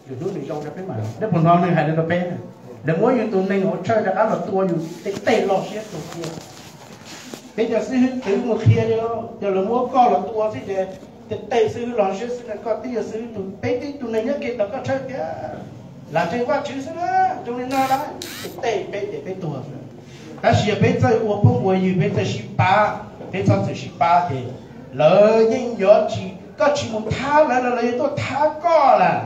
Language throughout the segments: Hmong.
Yus hnub nws zoo rau peb mas, nej puas hnov nws hais li rau peb? Lawv muab yus tus neeg hauv church rov qab los tua yus tej tej loj siab tus kiag. Peb cov xib hwb twv mus qhia li, yog lawv muab koj los tua xwb ces tej tej xib hwb los siab xwb na, koj twb yog xib hwb tus, peb twb tus neeg nyob kiag tau koj tshawb tias lam ntseeg Vajtswv xwb na, zoo li no na, tej peb ces peb tuag xwb. Tab sis yog peb txawj ua phooj ua ywg, peb txawj sib pab, peb txhob txwm sib pab ces lawv yeej yuav tsis, koj tsis mus thab lawv los lawv yuav tuaj thab koj lawm.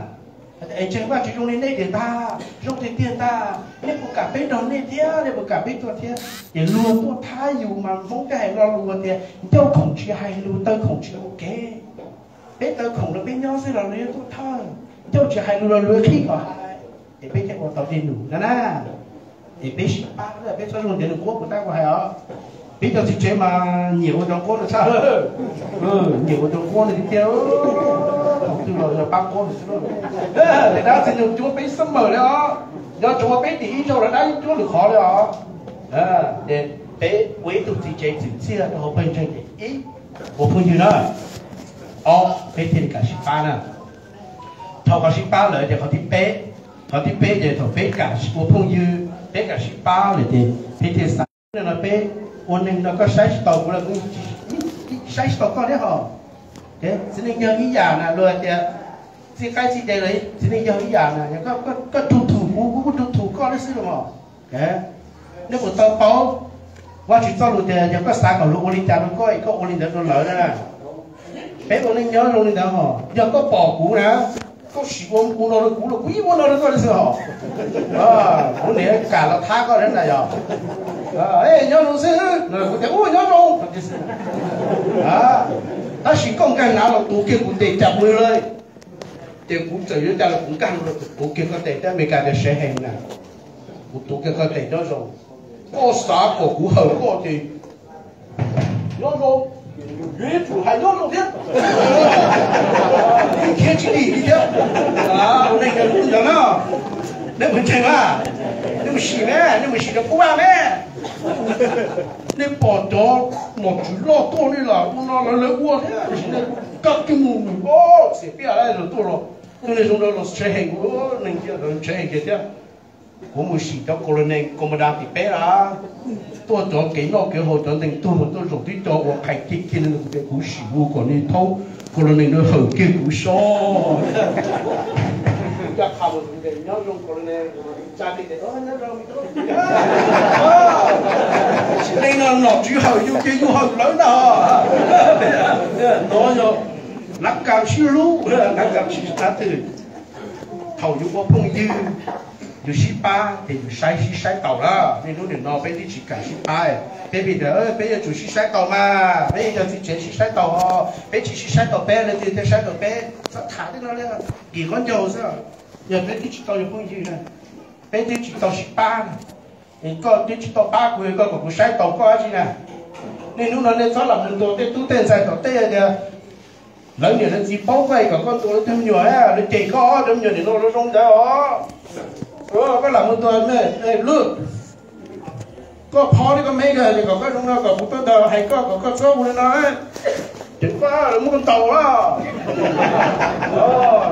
Es ntseeg Vajtswv zoo li nej tiag ntag, zoo tiag tiag ntag, nej puas kam peb nrog nej thiab, nej puas kam peb tuaj thiab? Ces luag tuaj thab yus mas Hmoob thiaj hais lo lus tias ncauj khoom tsis hais lus, taw khoom tsis ua kev. Peb taw khoom rau peb nyob xwb los luag yuav tuaj thawj, ncauj tsis hais lus los luag qhib kom hais. Ces peb thiaj ua tau dej num no na. Es peb sib pab, peb txhob zoo tias nws quab kuv tab kuv hais os. Peb cov txiv tsev mas nyiam ua cov quab no tshaj, nyiam ua cov quab no tiag tiag. Thaum twg los yog pab quab no xwb. Ces dab txiv nws cuab peb xab mawm li os, nyob tsuas peb tim ib zaug los dab cuab lwm qhov li os. Peb ua ib tug txiv tsev txwm txiaj rau hauv pawg ntseeg ces ib, ua phooj ywg na. Ob, peb thiaj li kam sib pab na. Thaum qhov sib pab lawm ces qhov thib peb, qhov thib peb ces thaum peb kam ua phooj ywg, peb kam sib pab lawm ces peb thiaj xav no, peb ua neeg no koj saib tsis taus kuv los kuv saib tsis taus koj thiab hos. Txiv neej yawg ib yam na, luag tias txij qaib txij dev los txiv neej yawg ib yam na, yog koj tu thum kuv, kuv kuj tu thum koj thiab xwb los. Nej puas tau paub Vajtswv txoj lus tias yog koj xav kom luag ua li cas rau koj es koj ua li ntawd rau lawv na? Peb ua neej nyob zoo li ntawd hos, yog koj pom kuv na, koj sim ua kuv no rau kuv los kuv yeej ua no rau koj li xwb hos. Kuv niam kam los thab koj thiab ntag yog. Nyob zoo xwb no kuv tias ua nyob zoo. Tab sis koj nkag nav los tuav kiag kuv tes cas pw lawm. Ces kuv txawm yuav cas los kuv nkag los tuav kiag koj tes, thiab Amelikas tias sawv heev na, kuv tuav kiag koj tes nyob zoo. Koj xav kom kuv hawm koj ces nyob zoo, yuav tsum hais nyob zoo thiab. Khiav tsis dim li thiab. Ua neej ntawd na, nej mus ntseeg mas, nej mus sim me, nej mus sim rau Phub Vaj me. Nej pom cov nom tswv loj tuaj nej los ua no los lawv ua thiab, tiam sis nej koj twb mus mus xiam piaj lawv tuaj los, nej zoo rau los tshee heev, neeg tiag tshee heev kiag thiab. Kuv mus sim cov colonel commandant tim peb na, tuaj cov kev noj kev haus cov ntees tuag tuaj zaum twb cov uas qhais kiag kiag li, kuv tias kuv sim ua kom nej thaub colonel no hawm kiag kuv sob. Nyob zoo colonel, tsis leej no nom tswv hawm yus ces yus hawm lawv ntag. No yog nab kam sib hlub, nab kam sib qab twg. Thaum yus ua phooj ywg, yus sib pab ces yus saib sib saib taus lawm. Niaj hnub nim no peb twb tsis kam sib pab, peb vim tias peb yuav tsum sib saib taus mas, peb yog txiv tsev sib saib taus, peb tsis sib saib taus peb, leej twg thiaj saib taus peb? Txhob tham tej no li, kim qhov ncauj xwb. Yog peb twb tsis tau yog phooj ywg na, peb twb tsis tau sib pab na, koj twb tsis tau pab kuv, koj kom kuv saib taus koj dab tsi na? Niaj hnub no nej txhob lam mus ntuas tej tub tej ntxhais tom tej tias lawv niam lawv txiv paub koj es kom koj ntuas lawv tus me nyuam, lawv cem koj, cov me nyuam nim no zoo zoo ntawd os. Koj lam mus ntuas, koj phob thiab koj me kawg es kom koj zoo no, kom kuv tuaj ntawd hais koj kom koj txhob ua li no. Ces koj, lawv muab koj ntaus,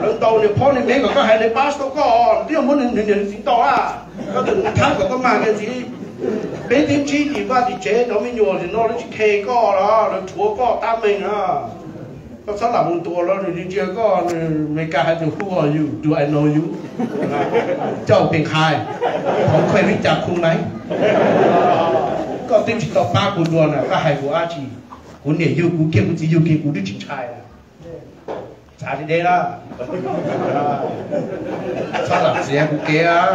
lawv ntaus niam phob niam me kom koj hais li pab tau koj, twb yog muab nws niam nws txiv ntaus a. Koj tus thab kom koj mag kiag ntxiv. Peb twb ntsib tim vaj tim tsev cov me nyuam nim no lawv tsis khe koj los lawv rhuav koj tab meeg na. Koj txhob lam mus ntuas lawv, nws ntsia koj, Amelikas hais tias who are you, do I know you? Cauj pes nqhai, thov khuj li cas khu maiv. Koj twb tsis tau pab kuv dua na, koj hais kuv dab tsi? Kuv niam yug kuv kiag, kuv txiv yug kiag kuv twb tsis ntshai. Txav deb deb na, txhob lam txiav kuv kev.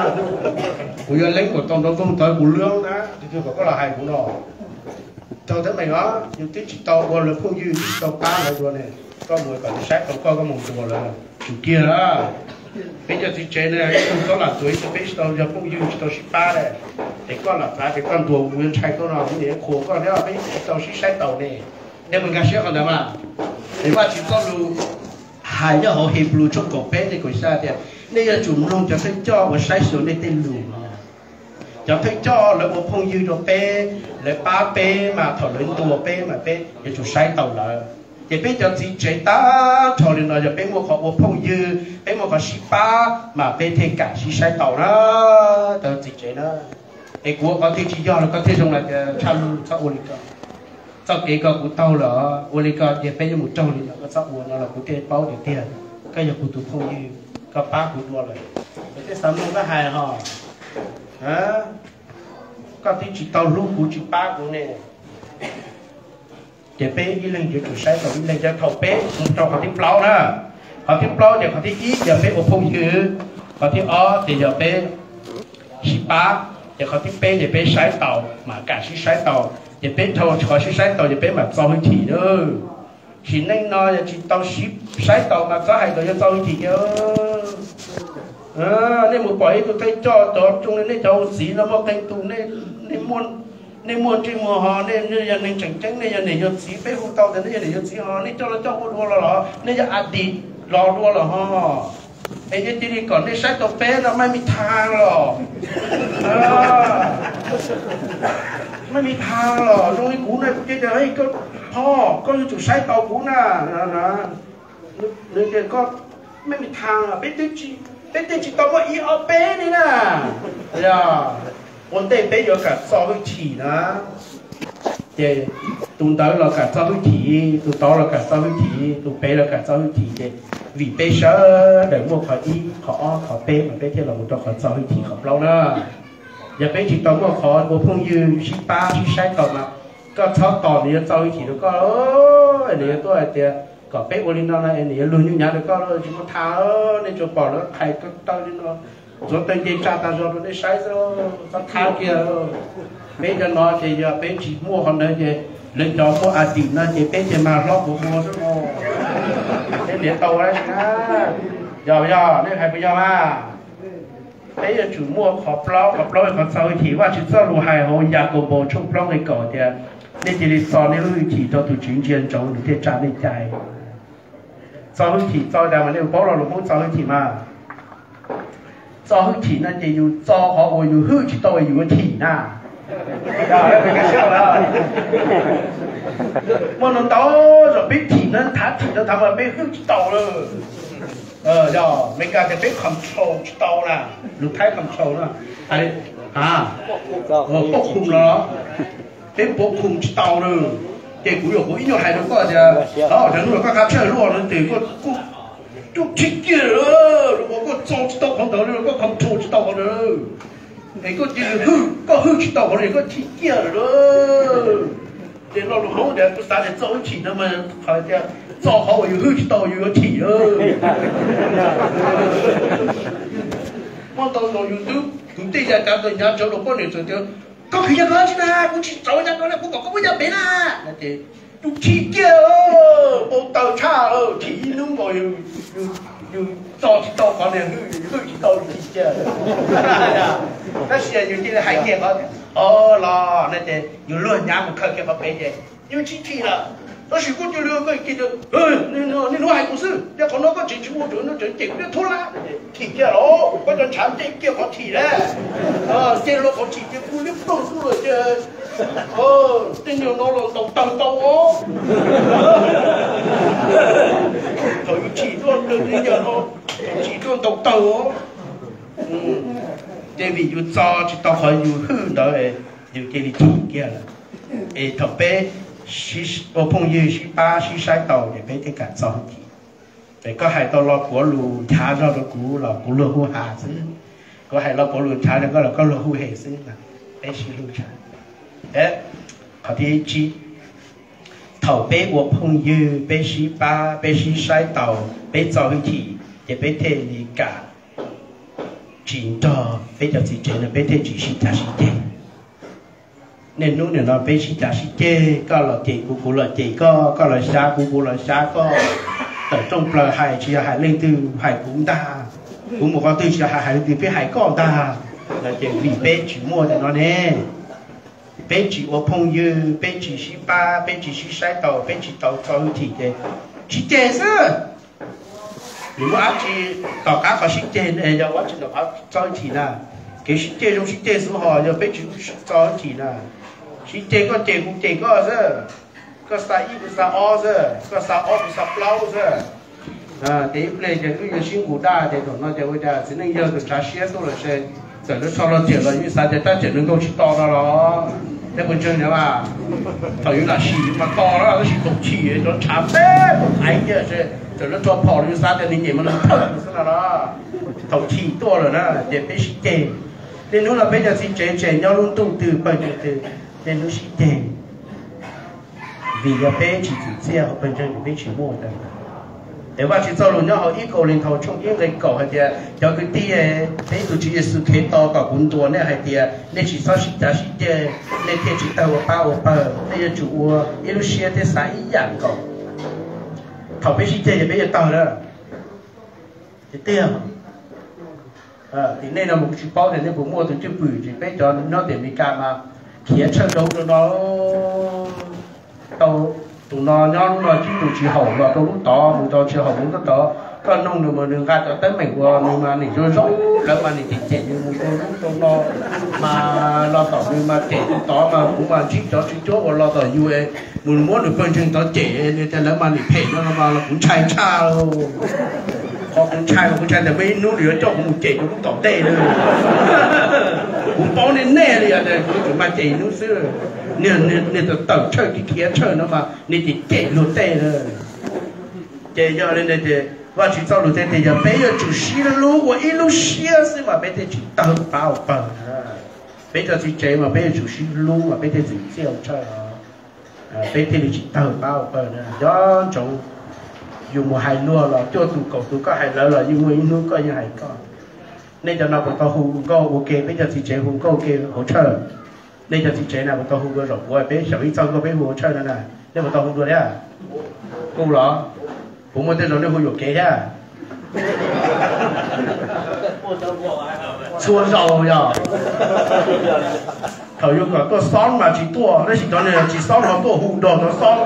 Kuv yuav leeb kom tau nrov nkoog tawv kuv lub na, tus twg kom koj los hais kuv no. Tau teeb meem os, yus twb tsis tau ua lawv phooj ywg, twb tsis tau pab lawv dua ne, koj mus kom lawv saib tau koj, koj mus ntuas lawv, tsum kiag na. Peb cov txiv tsev ne, ib tug txhob lam ntuas ib tug peb tsis tau yog phooj ywg, tsis tau sib pab ne. Ces koj lam txav ces koj ntuas kuv, yuav ntshai koj no, kuv niam yuav qhuas koj thiab, peb tsis tau sib saib taus ne. Nej puas nkag siab qhov ntawd mas? Ces Vajtswv txoj lus hais nyob hauv Hebrews tshooj kaum peb nqe kaum xya tias, nej yuav tsum mloog cov thawj coj uas saib xyuas nej tej lus no. Cov thawj coj lawv ua phooj ywg rau peb, lawv pab peb mas thaum lawv ntuas peb mas peb yuav tsum saib taus lawv. Ces peb cov txiv tsev tag nrho li no yog peb muaj qhov ua phooj ywg, peb muaj qhov sib pab mas peb thiaj kam sib saib taus na, cov txiv tsev na. Es kuv ua qhov twg tsis yog los koj thiaj zoo los tias tshaj lug txhob ua li ko. Txoj kev ko kuv taug lawm, ua li ko ces peb yuav mus raug li no, koj txhob ua no los kuv thiaj paub tiag tiag koj yog kuv tus phooj ywg, koj pab kuv dua lawm. Kuv thiaj xav mloog koj hais ho, koj twb tsis tau hlub kuv tsis pab kuv ne. Ces peb ib leeg yuav tsum saib tau ib leeg, ces thaum peb mus rau qhov thib plaub na, qhov thib plaub ces qhov thib ib yog peb ua phooj ywg, qhov thib ob ces yog peb sib pab, ces qhov thib peb ces peb saib taus mas kam sib saib taus, ces peb dhau qhov sib saib taus ces peb mam txo hwj chim na. Sim neej no yog tsis tau sib saib taus mas txhob hais kom yuav txo hwj chim kiag. Nej mus pom ib tug thawj coj cov tsoos li nej cov ua txiv no muaj qee tus, nej muaj ntsej muag ho, nej yog neeg tseem ceeb, nej yog niam yog txiv, peb hu tau tias nej yog niam yog txiv ho, nej coj los coj ua dua los los, nej yog a tis los dua los ho, es yog cia li kom nej saib tau peb no maj me tha los, maj me tha los zoo li kuv na, kuv cia tias, koj, koj yuav tsum saib tau kuv na. Nws tias, koj maj me tha, peb twb tsis, peb twb tsis tau muaj ib ob peb li na. Yog ua ntej peb yuav kam txo hwj chim na, ces tus ntawd los kam txo hwj chim, tus tod los kam txo hwj chim, tus pem los kam txo hwj chim, ces vim peb sawv daws muaj qhov ib qhov ob qhov peb mas peb thiaj los mus rau qhov txo hwj chim qhov plaub na. Yog peb tsis tau muaj qhov ua phooj ywg sib pab sib saib tau mas koj txhob tos nws yuav txo hwj chim rau koj, nws yuav tuaj hais tias kom peb ua li no no es nws yuav luag nyuj nyav rau koj, tsis muaj tha. Nej tsuas pom lawv qhais taw li no, ntxuav taw nce tsa tas zog rau nej saib xwb, txhob thab kiag. Peb cov no ces yog peb tsis muaj qhov ntawd ces lawv cov muaj a tim no ces peb ces mag hlob puas muag xwb os. Nej niam tau dab tsi na? Yog yog nej hais puas yog mas? Peb yuav tsum muaj qhov plaub, qhov plaub qhov txo hwj chim. Vajtswv txoj lus hais hauv Yakaunpaus tshooj plaub nqe kaum tias, nej cia li txo nej lub hwj chim rau tus Tswv ntsia ntsoov nws thiaj tsa nej cai. Txo hwj chim txo tas mas nej paub lo lus Hmoob txo hwj chim mas? Txo hwj chim no ces yus txo qhov uas yus hwj tsis tau yus yuav chim na. Muaj ntau ntau zaus peb chim no, thav chim no thav mas peb hwj tsis tau lawm. Yog Amelikas tias peb control tsis tau na, lus Thaib control na, pab khum los, peb pab khum tsis tau na. Ces kuv yuav kuv ib nyuag hais rau koj tias, o, cov hnub no koj qab tshaj luaj no ces koj kuj rhib kiag lawm, los koj txo tsis tau qhov ntawd li, koj control tsis tau qhov ntawd, es koj cia li hwj, koj hwj tsis tau qhov ntawd koj chim kiag lawm. Ces lo lus Hmoob tias kuv xav tias txo hwj chim no mas qhov tias txo qhov uas yus hwj tsis tau yus yuav chim. Muaj ntau zaus yus twb kwv tij yav cav ntawd hnyav tsawv los poj niam txawm tias, koj khwv yaj koj tsi na, kuv tsis txaus yaj koj na, kuv kom koj muab yaj pem na. Ces yus chim kiag, npau taws tshaj, chim ib hnub nkaus, yus txo tsis tau qhov niag hwj, yus hwj tsis tau yus chim kiag. Tab sis yus cia li hais kiag qhov, o, los no ces yus luag hnyav mus khaws kiag qhov pem ces yus tsis chim lawm. Tab sis koj cia li koj cia li, nej hnub hais kuv xwb, yog qhov no koj tseem tsis ua raws no tseem cem kuv thiab thub lab, chim kiag los koj cov ntshav nce kiag qhov chim lawm. Nce los qhov chim ces kuv liab ploog kuv lawm ces tej nyuag no los ntaus tawg tau os. Thaum yus chim tuaj tej nyuag no, thaum chim tuaj ntaus tawg os. Ces vim yus txo tsis tau qhov yus hwj ntawd, yus cia li chim kiag lawm. Es thaum peb ua phooj ywg sib pab sib saib tau ces peb thiaj kam txo hwj chim. Es koj hais tau lo puav lus nchav zog rau kuv los kuv luag hu has xwb, kuv hais lo puav lus nchav rau koj los koj luag hu hes xwb, peb sib hlub tshaj. Qhov thib tsib, thaum peb ua phooj ywg peb sib pab peb sib saib taus peb txo hwj chim ces peb thiaj li kam tsis nrog peb cov txiv tsev no, peb thiaj tsis sib cav sib ceg. Niaj hnub nim no peb sib cav sib ceg, koj los cem kuv, kuv los cem koj, koj los xyav kuv, kuv los xyav koj. Tawm rooj plaws hais tsis yog hais leej twg, hais kuv ntag. Kuv mus qhov twg tsis yog hais leej twg, peb hais koj ntag. No ces vim peb tsis muaj li no ne. Peb tsis ua phooj ywg, peb tsis sib pab, peb tsis sib saib taus, peb tsis tau txo hwj chim ces sib ceg xwb. Nws muaj dab tsi tom qab qhov sib ceg, yog ua dab tsi tom qab txo hwj chim na? Kev sib ceg zoo sib ceg xwb hos yog peb tsis txo hwj chim na. Sib ceg koj cem kuv cem koj xwb. Koj xa ib kuv xa ob xwb, koj xa ob kuv xa plaub xwb. Ces ib pliag ces wb yuav sib nqus daj ces thaum no ces ua cas txiv neej yawg tus ntshav siab tuaj los se, txawm lawv rho los riam los yeej xav tias tab cem nws nkauj tsis to no los. Tej puas ntseeg na mas, thaum yus lam sim mas to na tab sis thaum chim cov ntshav peb tus thaiv kiag se, txawm lawv rho phom los yus xav tias nws nyem mas nws thawj xwb no los. Thaum chim tuaj lawm na ces peb sib ceg. Niaj hnub no peb cov txiv tsev tseem nyob lub ntuj twg pawg twg twg, niaj hnub sib ceg. Vim yog peb tsis txim txiaj hauv pawg ntseeg ces peb tsis muaj ntawd. Es Vajtswv txoj lus nyob hauv ib Kauleethaus tshooj ib nqe kaum hais tias, cov kwv tij, peb tus Tswv Yexus Khetos kom kuv ntuas nej hais tias nej tsis txhob sib cav sib ceg, nej thiaj tsis tawg ua pab ua pawg. Nej yuav tsum ua ib lub siab thiab xav ib yam nkaus. Thaum peb sib ceg ces peb yuav tawg na. Tiag tiag. Tim nej no mas kuv tsis paub tias nej puas muaj tus cwj pwm, ces peb cov nyob tim Amelikas mas khiav tshawj dhau rau no. Tau tus no nyob lub no tsib tus tsis haum los rau lub tod, mus rau tsis haum mus rau tod. Koj nug nws mas nws nqa cov teeb meem uas nws mas nim zoo zoo, lawv mas nim cem cem nws mus rau lub rau no, mas los tom nws mas cem tus tod mas kuv mas ntsib cov tswv cuab uas los tom U S mus muab nws pawg ntseeg tod cem, nws tias lawv mas nim phem no no mas los kuv ntshai tshaj. Qhov kuv ntshai mas kuv ntshai tias muaj ib hnub nws yuav coj kuv mus cem rau lub tom ntej na. Kuv paub nej nej li os, kuv tsuas mas cem hnub xwb. Niag tawm tawm tshawj khiav khiav tshawj no mas nej ces cem luag tej na. Ces yog li ntawd ces Vajtswv txoj lus thiaj tias yog peb yuav tsum sib hlub ua ib lub siab xwb mas peb thiaj tsis tawg pab ua pawg. Peb cov txiv tsev mas peb yuav tsum sib hlub mas peb thiaj txim txiaj ua tshawj os. Peb thiaj li tsis tawg pab ua pawg na. Nco ntsoov, yus mus hais luag los cuaj tus kaum tus koj hais lawv los yeej muaj ib hnub koj yeej hais koj. Nej cov no puas tau hu nkauj ua ke, peb cov txiv tsev hu nkauj ua ke hauv tshawj? Nej cov txiv tsev na puas tau hu nkauj zaum puav peb xyaum ib txoj nkauj peb hu hauv tshawj no na? Nej puas tau hu dua thiab? Hu los? Puas muaj tej zaum nej hu yuam kev thiab? Txhua zaus yog. Thaum yus kom tuaj xob mas tsis tuaj, tab sis cov niag tsis xob ho tuaj hu nrog cov xob.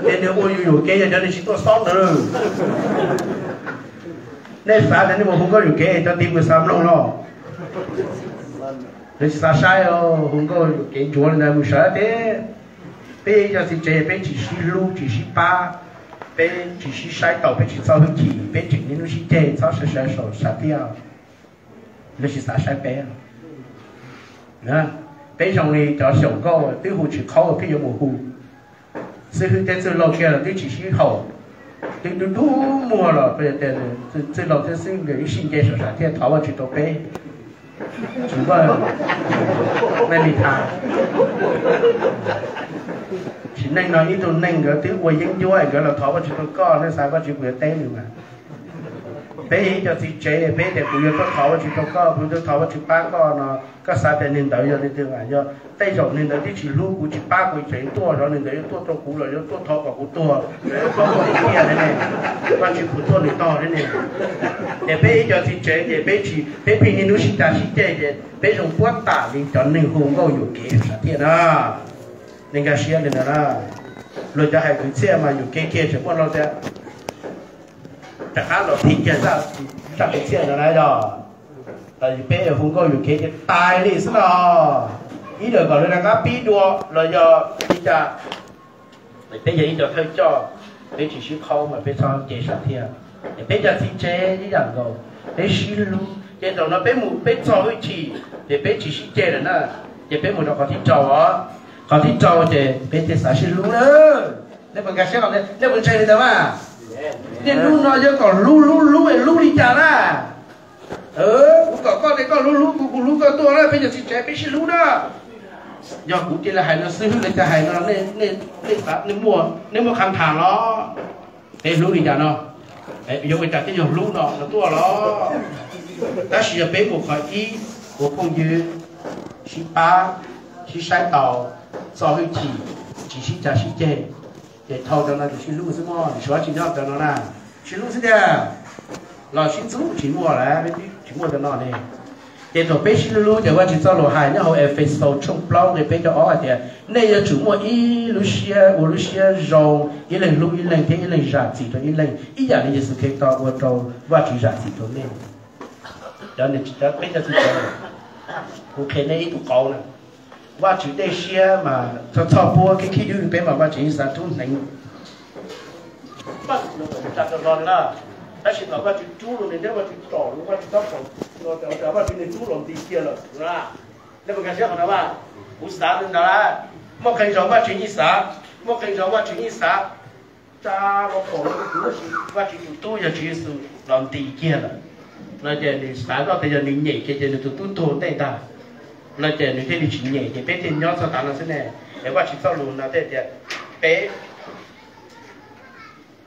Ces nws ua yus yuam kev yog cov niag tsis tuaj xob ntawd. Nej xav tias nej mus hu nkauj yuam kev cov tid mus xav mloog no. Nws tsis xav saib, hu nkauj yuam kev ntsuav li ntawd mus sawv teb. Peb cov txiv tsev peb tsis sib hlub tsis sib pab, peb tsis sib saib taus, peb tsis txo hwj chim, peb tseem niaj hnub sib ceg txhob sawv sawv saum sam thiaj. Lawv tsis xav saib peb. Peb zoo li cov xyaum nkauj twb hu tsis qhaub pheej yuav mus hu. Xib hwb thiab txwj laug kiag los twb tsis sib haum, twb dub dub muag los tias txwj laug thiab xib hwb nkawd ib sij nce saum sam thiaj thov Vajtswv rau peb. Tsis muaj, nej li tha. Tsis neej no ib tug neeg nkawd twb ua yeeb ncuab nkawd los thov Vajtswv rau koj, nej xav Vajtswv puas yuav teb nws mas? Peb yog ib co txiv tsev, peb tias kuv yuav tuaj thov Vajtswv rau koj, kuv yuav tuaj thov Vajtswv pab koj no, koj xav tias neeg ntawd yog leej twg? Yog tej zaum neeg ntawd twb tsis hlub kuv tsis pab kuv, tseem tuaj, zov neeg ntawd yuav tuaj rau kuv los yuav tuaj thov kom kuv tuag, tuag tiag tiag ne. Vajtswv puas tuaj nws tog thiab ne? Ces peb ib co txiv tsev ces peb tsis, peb pheej niaj hnub sib cav sib ceg ces peb zoo puab tam li cov neeg hu nkauj yuam kev sam thiaj na. Nej nkag siab li ntawd na. Luag cov hais kwv txhiaj mas yuam kev kiag tseem muaj no tias rov qab los thim kiag zaj kwv txhiaj ntawd na yog. Peb hu nkauj yuam kev ces tais li xwb no. Ib yam kom lawv rov qab pib dua los yog li cas, peb yog ib co thawj coj, peb tsis sib qhaub mas peb txhob nce sam thiaj. Ces peb cov txiv tsev ib yam nkaus, peb sib hlub ces zaum no peb mus peb txo hwj chim, ces peb tsis sib ceg lawm na. Ces peb mus rau qhov thib rau os. Qhov thib rau ces peb thiaj xav sib hlub na. Nej puas nkag siab, nej puas ntseeg li ntawd mas? Niaj hnub no yog kom hlub hlub hlub es hlub li cas na? Kuv kom koj ces koj hlub hlub kuv, kuv hlub koj tuaj na, peb cov txiv tsev peb sib hlub na. Yog kuv cia li hais no, xib hwb lawv cov hais no, nej muaj qhov tham los? Peb hlub li cas no? Yuav ua cas thiaj yog hlub no no tuaj los? Tab sis yog peb mus qhov ib, ua phooj ywg, sib pab, sib saib taus, txo hwj chim, tsis sib cav sib ceg, ces dhau cov no ces sib hlub xwb mog. Suav tsis nyob cov no na, sib hlub xwb tiag. Los sib ntxub tsis muaj lawm, tsis muaj cov no ne. Ces thaum peb sib hlub ces Vajtswv txoj lus hais nyob hauv Efexus tshooj plaub nqe peb caug ob hais tias, nej yuav tsum muaj ib lub siab, ua lub siab zoo, ib leeg hlub ib leeg thiab ib leeg zam txim rau ib leeg, ib yam li Yexus Khetos ua rau Vajtswv zam txim rau nej. Cov, peb cov txiv tsev, kuv qhia nej ib tug qauv na. Vajtswv dej siab mas txhoj txhoj puab khib khib dub li peb mas Vajtswv yeej xav rub hneev. Tab sis thaum Vajtswv rub los nws thiab Vajtswv tsom los Vajtswv txhob pom, Vajtswv nws rub los nti kiag lawm na. Nej puas nkag siab qhov no mas? Kuv xav li ntawd, muaj qee zaus Vajtswv yeej xav, muaj qee zaus Vajtswv yeej xav tsa los pom los tus tub, tab sis Vajtswv tus tub yog Tswv Yexus los nti kiag lawm. No ces nws xav zoj tias yog nws nyem kiag ces nws tus tub tuag ua ntej ntag. No ces nws thiaj li tsis nyem ces peb thiaj nyob txog tav no xwb ne. Es Vajtswv txoj lus no thiaj tias peb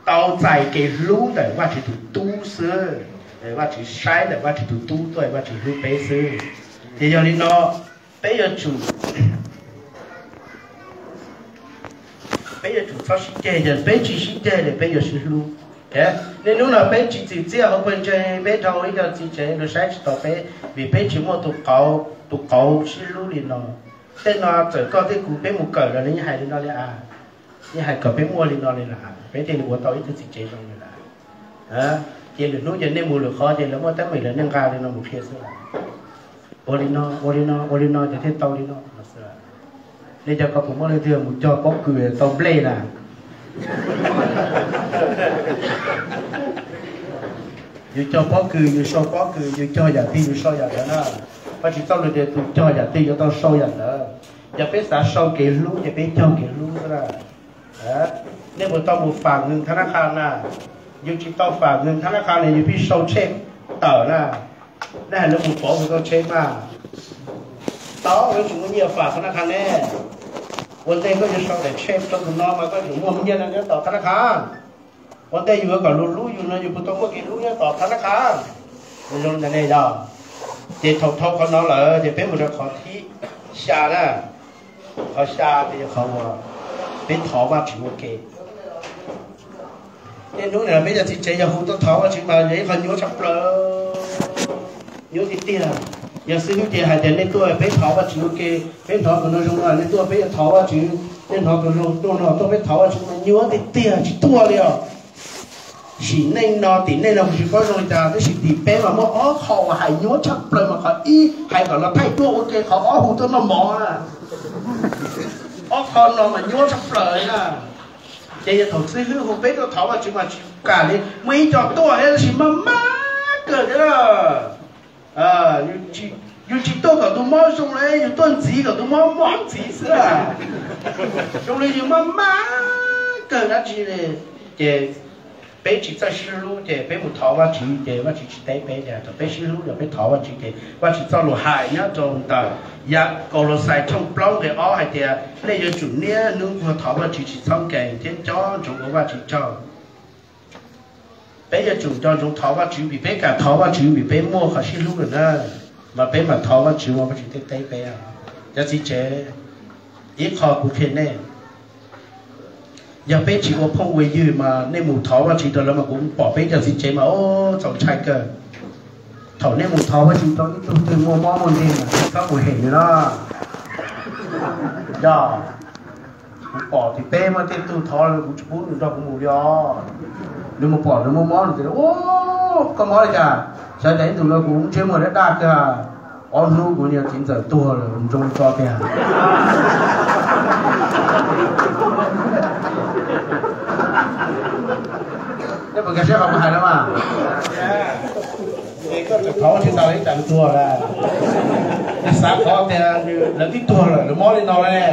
tau txais kev hlub ntawm Vajtswv tus tub xwb. Vajtswv saib ntawm Vajtswv tus tub tuaj Vajtswv hlub peb xwb. Ces yog li no peb yuav tsum peb yuav tsum txhob sib ceg, yog peb tsis sib ceg ces peb yuav sib hlub. Niaj hnub no peb tsis txim txiaj hauv pawg ntseeg, peb dhau ib co txiv tsev los saib tsis taus peb vim peb tsis muaj tus qauv, tus qauv sib hlub li no. Tej no txawm koj thiab kuv peb mus kawm los nws yeej hais li no li a, yeej hais kom peb muaj li no li lawm, peb thiaj li ua tau ib tug txiv tsev zoo li lawm. Ces lwm hnub ces nej mus lwm qhov ces lawv muaj teeb meem lawv nej nqa li no mus qhia xwb. Ua li no ua li no ua li no ces thiaj tau li no. Nej cov ko puas muaj leej twg mus cog pob kws tau nplej na? Yus cog pob kws yus sau pob kws, yus cog yam twg yus sau yam ntawd na. Vajtswv txoj lus tias tus cog yam twg yuav tau sau yam ntawd. Yog peb xav sau kev hlub ces peb cog kev hlub xwb na. Nej puas tau mus fam nws thab nab qha na? Yus tsis tau fam nws thab nab qha na yus pheej sau tsheb tawm na. Nej hais lawv mus pauv tus tau tsheb mas tau, lawv tsis muaj nyiaj fam thab nab qha ne. Ua ntej koj yuav sau daim tsheb rau tus no mas koj yuav muaj nyiaj no nyob tom thab nab qha. Ua ntej yus yuav kom luag hlub yus no yus puas tau muaj kev hlub nyob tom thab nab qha? Zoo li ntawd ne yog. Ces thaum dhau qhov no lawm ces peb mus rau qhov thib xya na. Qhov xya ces yog qhov uas peb thov Vajtswv ua ke. Niaj hnub no peb cov txiv tsev yog hu tuaj thov Vajtswv mas yog ib qho nyuaj tshaj plaws, nyuaj tiag tiag. Yog xib hwb ces hais tias nej tuaj peb thov Vajtswv ua ke, peb hnov tus no zoo no nej tuaj peb yuav thov Vajtswv, nej hnov tus zoo tuaj no tuaj peb thov Vajtswv mas nyuaj tiag tiag tsis tuaj li os. Sim neej no tim nej no kuv tsis paub zoo li cas tab sis tim peb mas muaj ob qho uas hais nyuaj tshaj plaws mas qhov ib hais kom los thaij tuaj ua ke, qhov ob hu tuaj noj mov na. Ob qho no mas nyuaj tshaj plaws na. Ces yog thaum xib hwb hu peb tuaj thov Vajtswv mas tsis kam li, muaj ib co tuaj thiab tab sis maj maj kawg thiab. Yus tsis tuaj kom tus mob zoo li, yus tuaj ntxiv kom tus mob mob ntxiv xwb. Zoo li yus maj maj kawg dab tsi li. Ces peb tsis txawj sib hlub ces peb mus thov Vajtswv ces Vajtswv tsis teb peb tias thaum peb sib hlub los peb thov Vajtswv ces Vajtswv txoj lus hais nyob rau ntawm Yav Kaulauxais tshooj plaub nqe ob hais tias nej yuav tsum niaj hnub nquag thov Vajtswv tsis txhob nkees thiab nco ntsoov ua Vajtswv tsaug. Peb yuav tsum nco ntsoov thov Vajtswv vim peb kam thov Vajtswv vim peb muaj qhov sib hlub lawm na, mas peb mam thov Vajtswv mas Vajtswv thiaj teb peb. Cov txiv tsev, ib qho kuv qhia nej, yog peb tsis ua phooj ua ywg mas nej mus thov Vajtswv rau lawv mas kuv pom peb cov txiv tsev mas txaus ntshai kawg. Thaum nej mus thov Vajtswv rau ib tug twg muaj mob muaj nkeeg mas txhob mus hem nws no. Yog kuv pom tim peb muaj tej tug thov kuv tsis pub nws nrog kuv mus li os. Nws mus pom nws muaj mob nws tias, koj mob li cas? Xav tias ib ntus no kuv lub ntsej muag daj daj kawg, ob hnub kuv niag txiv ntxawm tuag lawm zoo li ko tiag. Nej puas nkag siab qhov kuv hais no mas? Koj tseem thov Vajtswv tas li cas nws tuag lawm? Nws xav qhov tias lawv twb tuag lawm, lawv mob li no lawm ne.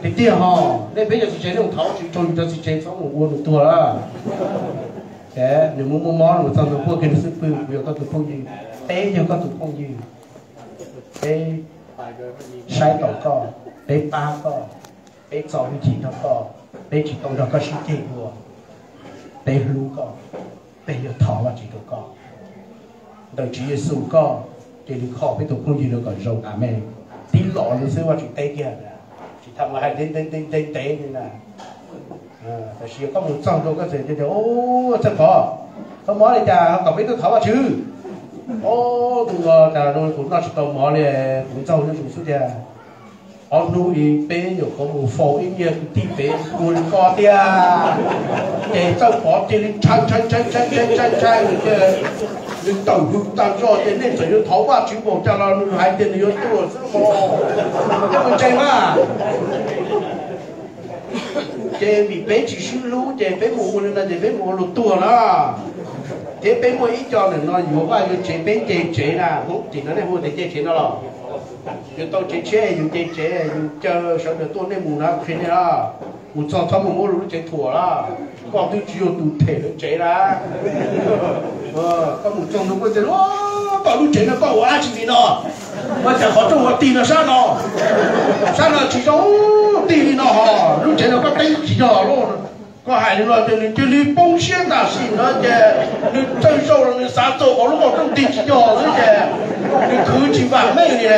Tiag tiag ho, nej peb cov txiv tsev nej mus thov Vajtswv rau yus cov txiv tsev txhob mus ua nws tuag lawm. Nws muaj muaj mob nws txog nws quaj kiag nws xwb pw, kuv yog koj tus phooj ywg, peb yog koj tus phooj ywg, peb saib taus koj, peb pab koj, peb txo hwj chim nrog koj, peb tsis tau nrog koj sib ceg dua, peb hlub koj, peb yuav thov Vajtswv rau koj. Ntawm Tswv Yexus koj, ces nws kho peb tus phooj ywg no kom zoo. Amees. Tib los li xwb Vajtswv teb kiag, tsis tas mus hais ntev ntev ntev ntev li na. Tab sis yog koj mus txog rau koj txawm tias, txawj pov, koj mob li cas ho kom peb tuaj thov Vajtswv? Tus no cas kuv noj tsis tau mov li, kuv ntxaug nyob zus xwb tiag. Ob hnub peb nyuam qhuav mus faus ib niag kwv tij pem ua li koj tiag, ces txawj pov cia li ntshai ntshai ntshai ntshai ntshai ntshai ntshai nws, nws tawm hws tag zog ces nej txawm yuav thov Vajtswv npaum cas los nws hais tias nws yuav tuag xwb mog. Ntse mas. Ces vim peb tsis sib hlub ces peb mus ua li no ces peb mus ua luag tuag na. Thiab peb muaj ib co ntawm no yuav vaj yuav tsev peb nce tsev na, Hmoob tim no nej hu tias nce tsev no los? Yus tau tsev tshiab yus nce tsev, yus caw sawv daws tuaj nej mus na, qhia nej na. Mus txog txhob mus muab lub tsev thuam na, koj twb tsis yog tus them lawv tsev na. Koj mus txog ntawd koj tias, koj lub tsev no koj ua dab tsi li no? Ua cas qhov rooj ua tig no sab no, sab no tsis zoo, tig li no ho, lub tsev no koj teeb tsis yog lub. Koj hais li no ces nws cia li poob siab tam sim no ces nws txawj zaum los nws xav txog qhov lub qhov rooj tig tsis yog xwb ces nws khwv tsis vam meej li lawm.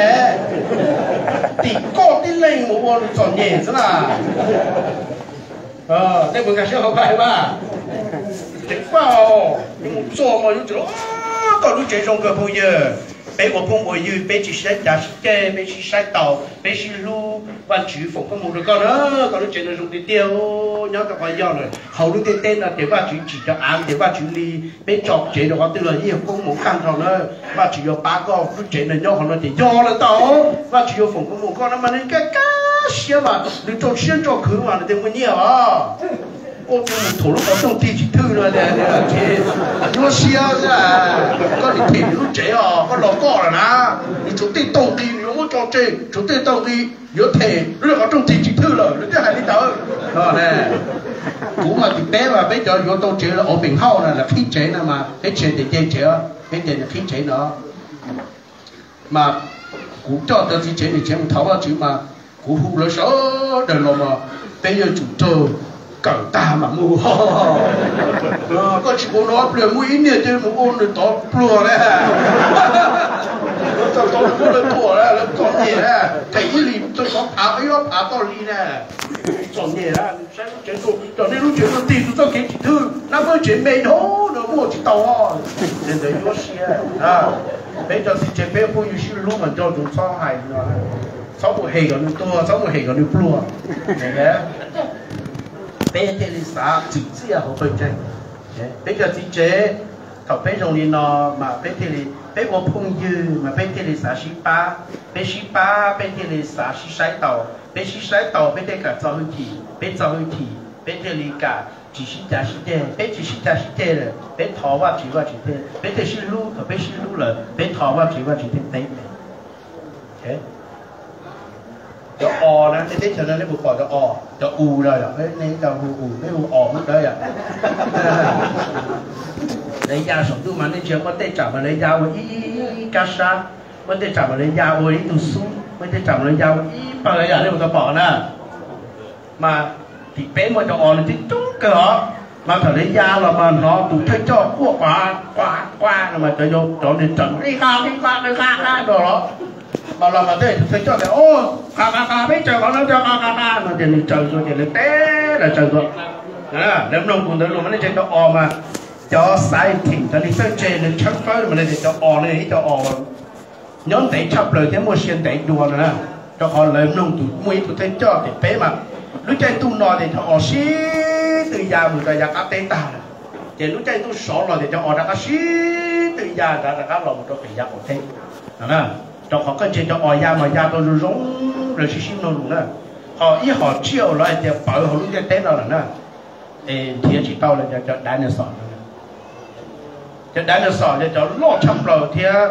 Tim koj tib leeg mus ua nws txom nyem xwb na. Tej mus nkag siab hauv pais mas, tseem faj, mus txog mas yuav tseem, koj lub tsev zoo kawg phooj ywg. Peb ua phooj ua ywg peb tsis sib cav sib ceg, peb sib saib taus, peb sib hlub, Vajtswv foom koob hmoov rau koj na. Koj lub tsev no zoo tiag tiag, nyob rau qhov yog lawm hauv lub ntiaj teb no ces Vajtswv tsim cov av ces Vajtswv li peb tso tsev rau qhov twg los yeej yog koob hmoov tag nrho na. Vaj tswv yuav pab koj lub tsev no nyob qhov no ces yog lawm tau, Vaj tswv yuav foom koob hmoov koj no mas nws kaj kaj siab mas nws tso siab tso khwv mas nws thiaj muaj nyiaj os. Ua tus mus thuam lub qhov rooj tig tsis thwj no, nyuaj siab xwb. Koj nim them nws lub tsev os, koj los koj lawm na, nws tshuav tej tau nqi nws yuav muab tso tseg, tshuav tej tau nqi yuav them lub qhov rooj tig tsis thwj lawm, nws twb hais li ntawd. Kuv mas tim peb mas peb cov yuav tau tsev los ua peem hauj na, lawv qhib tsev no mas peb tsis hais tias nce tsev, peb tias nws qhib tsev no. Mas kuv coj cov txiv tsev niam tsev mus thov Vajtswv mas kuv hu lawv sawv daws los mas peb yuav tsum raug kawm tag mam mus. Koj tsis ua no pliag muaj ib niag cia mus ua nws tod pluag na. Lawv txom txom nyem na, lawv txom nyem na, them ib hlis txog tov phav ib ob phav toj li na. Txom nyem na, saib lub tsev tuaj, cov nej lub tsev tuaj tig tus txoj kev tsis thwj, nab peb tsev me dhau no muaj tsis tau. Ces ntawd nyuaj siab. Peb cov txiv tsev peb phooj ywg sib hlub mas nco ntsoov txhob hais no, txhob mus hem kom nws tuag, txhob mus hem kom nws pluag. Peb thiaj li xav txwm txiaj hauv pawg ntseeg. Peb cov txiv tsev, thaum peb zoo li no mas peb thiaj li, peb ua phooj ywg mas peb thiaj li xav sib pab, peb sib pab peb thiaj li xav sib saib taus, peb sib saib taus peb thiaj kam txo hwj chim, peb txo hwj chim peb thiaj li kam tsis sib cav sib ceg, peb tsis sib cav sib ceg lawm peb thov Vajtswv, Vajtswv thiaj, peb thiaj sib hlub, thaum peb sib hlub lawm peb thov Vajtswv, Vajtswv thiaj teb peb. Cov os na, nej teb chaws no nej puas pom cov os, cov u no yom, nej cov hu u, nej hu os muab dawb yom. Lawv ya saum ntuj mas nej ntsia muaj tej tsam mas lawv ya ua ib kab sab, muaj tej tsam mas lawv ya ua ib tug xub, muaj tej tsam mas lawv ya ua ib pawg yom, nej puas tau pom na? Mas tim peb muaj cov os nws tib tub kawg os, mas thaum lawv ya los mas hnov tus thawj coj quaj quav quav quav no mas cov, cov nws raws li qa li qa li qa qa nrog los, mas los mas tej tus thawj coj tias, o, qa qa qa, peb tsaws qhov no cov qa qa qa no ces nws tsaws xwb ces lawv teb los tsaws xwb. Lawv mloog tus ntawd lus mas nej ntsia cov os mas, cov scientist, cov neeg txawj ntse nws tshawb fawb mas lawv tias cov os no yog ib co os nyob ntev tshaj plaws thiab muaj sia ntev dua no na. Rau qhov lawv mloog tus, muaj ib tug thawj coj tias peb mas lub caij ntuj no ces cov os sib tw ya mus rau yav qab teb tag lawm, ces lub caij ntuj sov los ces cov os rov qab sib tw ya rov, rov qab los mus rau pem yav qaum teb no na. Rau qhov koj ntsia cov os ya mas ya tau zoo zoo, lawv sib sib mloog lus na. Ho ib hom tsiaj uas lawv hais tias pawv hauv lub ntiaj teb no lawm na, es nrhiav tsis tau los yog cov dinosaur. Cov dinosaur yog cov loj tshaj plaws thiab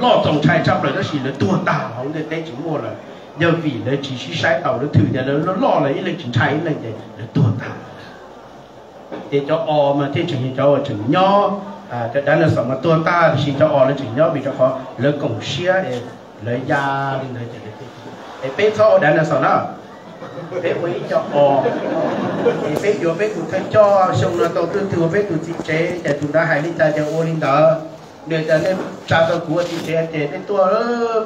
loj txaus ntshai tshaj plaws tab sis lawv tuag tag hauv ntiaj teb tsis muaj lawm, yog vim lawv tsis sib saib taus, lawv thwm tias lawv loj loj lawv ib leeg tsis ntshai ib leeg ces lawv tuag tag. Ces cov os mas thiaj tseem yog cov uas tseem nyob, cov dinosaur mas tuag tag tiam sis cov os lawv tseem nyob vim rau qhov lawv koom siab es lawv ya li ntawd ces lawv, es peb txhob ua dinosaur na, peb ua ib co os. Es peb yuav peb tus thawj coj xyoo no tau twj twg ua peb tus txiv tsev ces tus ntawd hais li cas ces ua li ntawd. Nws tias nej tsa tau kuv ua txiv tsev ces nej tuaj,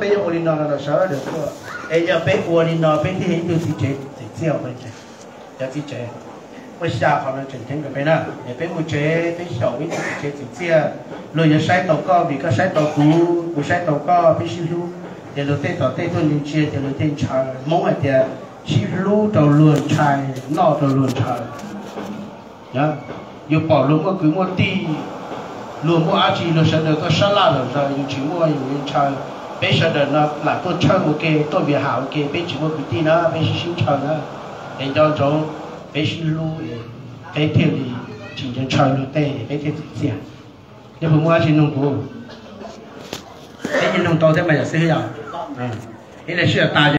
peb yuav ua li no no sawv daws tuaj. Es yog peb ua li no peb thiaj yog ib tug txiv tsev tsim txiaj, cov txiv tsev. Muaj xya qhov no tseem ceeb rau peb na. Es peb mus tsev peb xyaum ib tug txiv tsev tsim txiaj, luag yuav saib tau koj vim koj saib tau kuv, kuv saib tau koj, peb sib hlub. Ces luag tej tom tej tuaj ntsia ntsia ces luag thiaj ntshaw. Hmoob hais tias sib hlub rau luag ntshai, noj rau luag ntshaw. Yus pom luag muaj kwv muaj tij, luag muaj dab tsi luag sawv daws tuaj sab laj lawm, yus tsis muaj yus ntshaw. Peb sawv daws no lam tuaj tshawj ua ke, tuaj vias ham ua ke, peb tsis muaj kwv tij na peb sib sib ntshaw na. Es nco ntsoov, peb sib hlub, peb thiaj li tsis ntshaw luag tej, peb thiaj txiv txiaj. Nej puas muaj dab tsi nug kuv? Peb yeej nug tau thiab mas yom xib hwb yom. Ib le sib yam tas